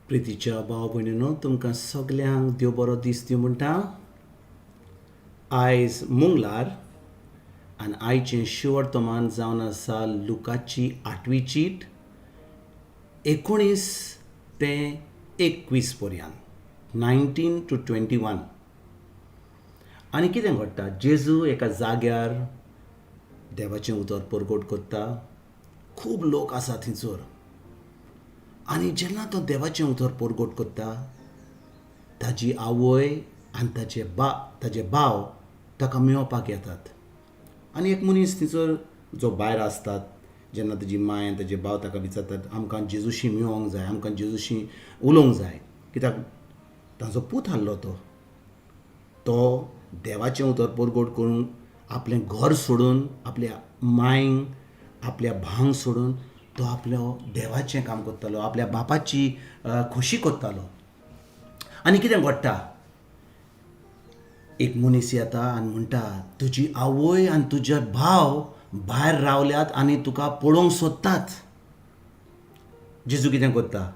प्रितीच्या भाव भयणीनो, तुमकां सगल्यांक देव बरो दीस दिवं म्हणटा. आयज मुंगलार आनी आयचें शिवर्तमान जावन आसा लुकाची आठवी चीट 19 ते 21 पर्यंत, 19 टू 21. आनी कितें घडटा? जेजू एका जाग्यार देवाचें उतर परगट करता. खूब लोक आसा थंयसर. आनी जेन्ना तो देवाचें उतर परगट करता, ताजी आवय आनी ताजे भाव ताका मेळपाक येतात. आनी एक मनीस थंयसर जो भायर आसतात, जेन्ना ताजी माय आनी ताजे भाव ताका विचारतात, आमकां जेजूशी मेळोंक जाय, आमकां जेजूशी उलोवंक जाय, कित्याक ताजो पूत आहलो. तो तो देवाचें उतर परगट करूंक आपलें घर सोडून, आपल्या मायंक, आपल्या भावांक सोडून तो आपलो देवाचें काम करतालो, आपल्या बापाची खोशी करतालो. आनी कितें घडटा? एक मनीस येता आनी म्हणटा, तुजी आवय आनी तुजे भाव भायर रावल्यात आनी तुका पळोवंक सोदतात. जेजू कितें करता?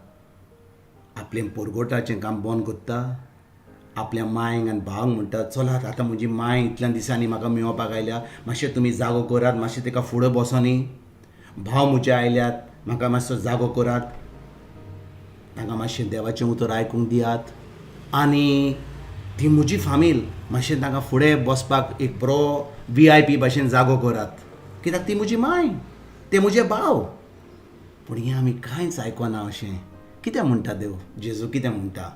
आपलें परगोटाचें काम बंद करता. आपल्या मायंक आनी भावांक म्हणटा, चलात आतां, म्हजी माय इतल्या दिसांनी म्हाका मेळोवपाक आयल्या, मातशें तुमी जागो करात, मातशें ताका फुडें बसोनी. भाव म्हजे आयल्यात, म्हाका मातसो जागो करात, तांकां मातशें देवाचें उतर आयकूंक दियात. आनी ती म्हजी फामील, मातशें तांकां फुडें बसपाक एक बरो व्हीआयपी भाशेन जागो करात, कित्याक ती म्हजी माय, ते म्हजे भाव. पूण हें आमी कांयच आयकना अशें. कितें म्हणटा देव? जेजू कितें म्हणटा?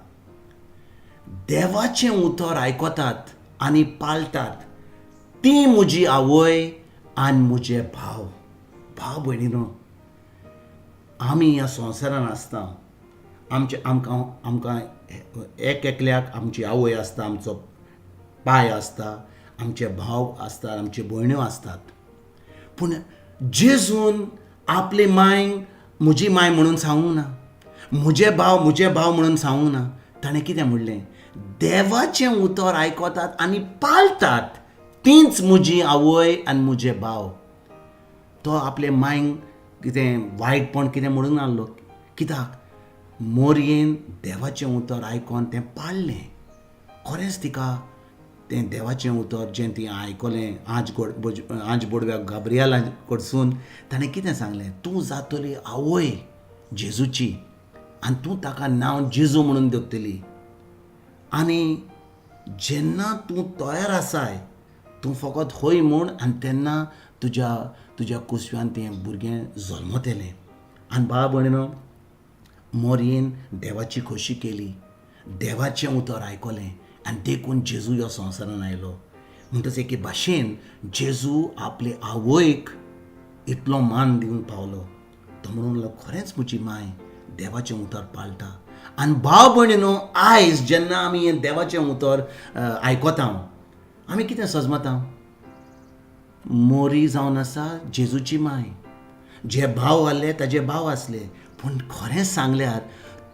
देवाचें उतर आयकतात आनी पाळटात ती म्हजी आवय आनी म्हजे भाव. भाव भयणीनो, आमी ह्या संवसारान आसता. आमचे आमकां आमकां एक एकल्याक आमची आवय आसता, आमचो पाय आसता, आमचे भाव आसतात, आमच्यो भयण्यो आसतात. पूण जेजून आपले मायक म्हजी माय म्हणून सांगूंक ना, म्हजे भाव म्हजे भाव म्हणून सांगूंक ना. ताणें कितें म्हणलें? देवाचें उतर आयकतात आनी पाळटात तींच म्हजी आवय आनी म्हजे भाव. तो आपले मायंक कितें वायटपण कितें म्हणूंक नासलो, कित्याक मोरयेन देवाचें उतर आयकोन तें पाळ्ळें. खरेंच तिका तें देवाचें उतर जें ती आयकलें आंज गोड आंज बोडव्याक गाब्रियाला कडसून, ताणें कितें सांगलें? तूं जातली आवय जेजूची आनी तूं ताका नांव जेजू म्हणून दवरतली. आनी जेन्ना तूं तयार आसाय, तूं फकत हय म्हूण आनी तेन्ना तुज्या तुज्या कुसव्यान तें भुरगें जल्मतलें. आनी भाव भयणीनो, मोरयेन देवाची खोशी केली, देवाचें उतर आयकलें आनी देखून जेजू ह्या संवसारान आयलो. म्हणटच एके भाशेन जेजू आपले आवयक इतलो मान दिवंक पावलो. तो म्हणूंक लागलो, खरेंच म्हजी माय देवाचें उतर पाळटा. आनी भाव भयणीनो, आयज जेन्ना आमी हें देवाचें उतर आयकता, आमी कितें सजमता? मोरी जावन आसा जेजूची माय, जे भाव आहले ताजे भाव आसले. पूण खरें सांगल्यार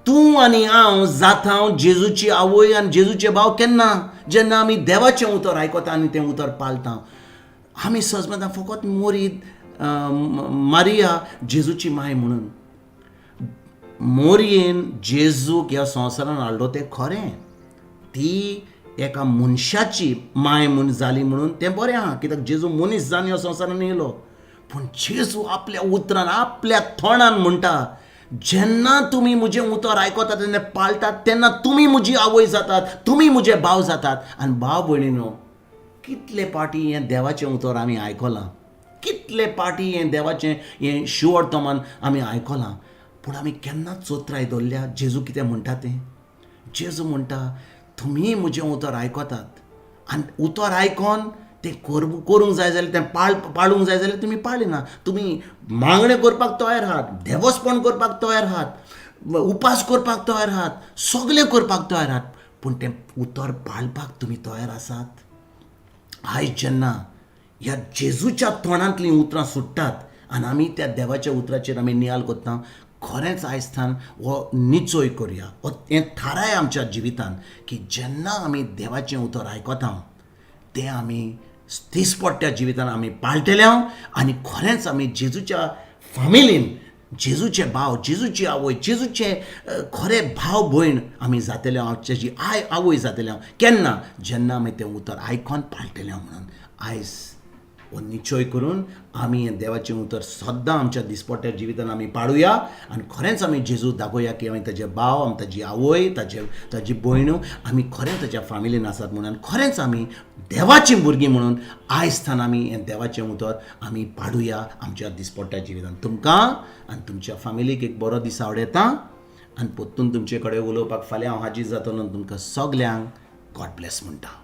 तूं आनी हांव जाता जेजूची आवय आनी जेजूचे भाव. केन्ना? जेन्ना आमी देवाचें उतर आयकता आनी तें उतर पाळटा. आमी सजमता फकत मोरी मारिया जेजूची माय म्हणून. मोरयेन जेजूक ह्या संवसारान हाडलो तें खरें. ती एका मनशाची माय म्हूण जाली म्हणून तें बरें आहा, कित्याक जेजू मनीस जावन ह्या संवसारान येयलो. पूण जेजू आपल्या उतरान, आपल्या तोंडान म्हणटा, जेन्ना तुमी म्हजें उतर आयकतात तेन्ना पाळटात, तेन्ना तुमी म्हजी आवय जातात, तुमी म्हजे भाव जातात. आनी भाव भयणीनो, कितले पाटी हें देवाचें उतर आमी आयकलां, कितले पाटी हें देवाचें हें शिवर्तमान आमी आयकलां, पूण आमी केन्नाच चोत्राय दवरल्या जेजू कितें म्हणटा तें? जेजू म्हणटा, तुमी म्हजें उतर आयकतात आनी उतर आयकोन तें करूंक जाय जाल्यार, तें पाळूंक जाय जाल्यार तुमी पाळिना. तुमी मागणें करपाक तयार आहात, देवस्पण करपाक तयार आहात, उपास करपाक तयार आहात, सगळें करपाक तयार आहात, पूण तें उतर पाळपाक तुमी तयार आसात? आयज जेन्ना ह्या जेजूच्या तोंडांतलीं उतरां सुट्टात आनी आमी त्या देवाच्या उतराचेर आमी नियाळ करता, खरेंच आयज हो निचोय करया, हो हें थाराय आमच्या जिवितान की जेन्ना आमी देवाचें उतर आयकता तें आमी दिसपट्ट्या जिवितान आमी पाळटले आनी खरेंच आमी जेजूच्या फामिलीन जेजूचे भाव, जेजूची आवय, जेजूचे खरे भाव भयण आमी जातले हांव, तेजी I आवय जातले हांव. केन्ना? जेन्ना आमी तें उतर आयकोन पाळटले हांव. म्हणून आयज हो निश्चय करून आमी हें देवाचें उतर सद्दां आमच्या दिसपट्ट्या जिवितान आमी पाळुया आनी खरेंच आमी जेजू दाखोवया की आमी ताजे भाव, आमी ताजी आवय, ताजी भयणू, आमी खरेंच ताच्या फामिलीन आसात म्हणून, खरेंच आमी देवाचीं भुरगीं म्हणून आयज थावन आमी हें देवाचें उतर आमी पाडुया आमच्या दिसपट्ट्या जिवितान. तुमकां आनी तुमच्या फामिलीक एक बरो दीस आवडयता आनी परतून तुमचे कडेन उलोवपाक फाल्यां हांव हाजीर जातलो. तुमकां सगल्यांक गॉड ब्लेस म्हणटा.